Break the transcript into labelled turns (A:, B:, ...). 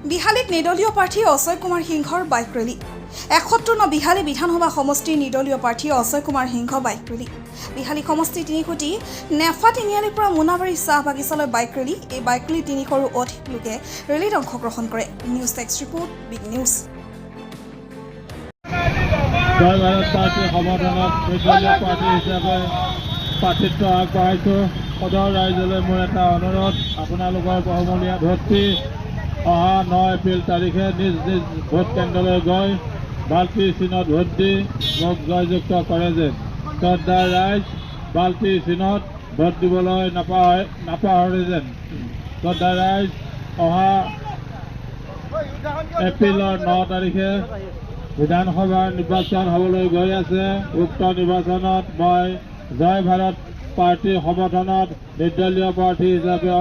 A: বিহালীত নিৰ্দলীয় প্ৰাৰ্থী অজয় কুমাৰ সিংহৰ বাইক ৰেলী। 71 ন বিহালী বিধানসভা সমষ্টিৰ নিৰ্দলীয় প্ৰাৰ্থী অজয় কুমাৰ সিংহ বাইক ৰেলী। বিহালী সমষ্টিৰ তিনিখুটি নেফা তিনিআলিৰ পৰা মোনাবাৰী চাহ বাগিচালৈ বাইক ৰেলী। এই বাইক ৰেলী 300ৰো অধিক লোকে ৰেলীত অংশগ্ৰহণ কৰে। News desk report, big news.
B: জয় ভাৰত পাৰ্টীৰ সমৰ্থনত নিৰ্দলীয় প্ৰাৰ্থী হিচাপে প্ৰাৰ্থিত্ব আগবঢ়াইছোঁ। সদৰ ৰাইজলৈ মোৰ এটা অনুৰোধ, আপোনালোকৰ বহুমূলীয়া ভোটটি অহা 9 এপ্ৰিল তাৰিখে নিজ নিজ ভোট কেন্দ্ৰলৈ গৈ বাল্টিৰ চিনত ভোট দি মোক জয়যুক্ত কৰে যেন। শ্ৰদ্ধাৰ ৰাইজ, বাল্টিৰ চিনত ভোট দিবলৈ নাপাহৰে যেন। শ্ৰদ্ধাৰ ৰাইজ, অহা এপ্ৰিলৰ 9 তাৰিখে বিধানসভাৰ নিৰ্বাচন হ'বলৈ গৈ আছে। উক্ত নিৰ্বাচনত মই জয় ভাৰত পাৰ্টীৰ সমৰ্থনত নিৰ্দলীয় প্ৰাৰ্থী হিচাপে